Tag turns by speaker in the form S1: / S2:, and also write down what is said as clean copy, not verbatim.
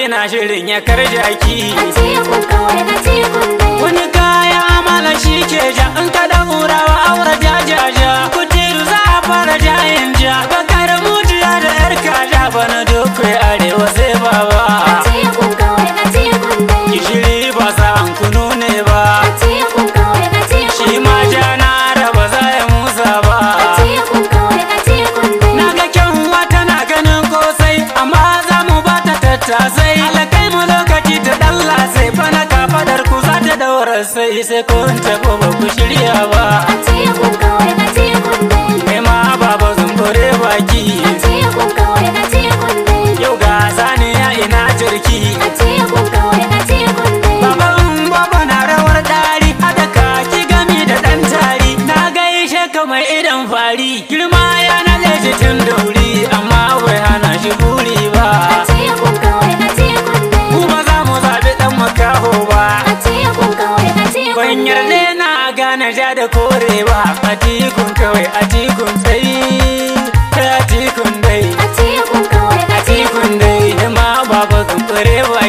S1: Jaki na shirin ya kar jaki.
S2: Atikun kawai, Atikun dai.
S1: Wani kaya amala shi ke ja, in ka daurawa aure jajaja. Kutiru za a fara jayin ja, bakar mujiya da yar kaja, bana dokai arewa sai baba.
S2: Atikun kawai, Atikun dai.
S1: Gishiri ba sa an kunu ne ba.
S2: Atikun kawai, Atikun
S1: Shi ma ja na raba za ya musa ba.
S2: Atikun kawai, Atikun dai.
S1: Na ga kyanwa tana ganin kosai, amma za mu ba ta tattasai. Alakai mu lokaci ta dan lasai, bana kafadar ku za ta daura sai sai kun tafi ba ku shirya ba.
S2: Atikun kawai, Atikun dai.
S1: Kai ma baba zumbure baki.
S2: Atikun kawai, Atikun dai.
S1: Yau ga saniya ina jirki.
S2: Atikun kawai, Atikun dai.
S1: Baban baba na rawar dari, hada kaki gami da dan tari. Na gaishe ka mai idan fari, girma ya naɗe shi tun dauri, amma bai hana shi buri ba.
S2: Atikun kawai, Atikun dai.
S1: Mu ba za mu zaɓi ɗan makaho ba.
S2: Atikun kawai, Atikun
S1: Ban
S2: dai.
S1: yarda na gane ja da kore ba. Atikun kawai, Atikun sai, Atikun dai.
S2: Atikun kawai, Atikun
S1: Atikun dai, ma baba zumbure baki.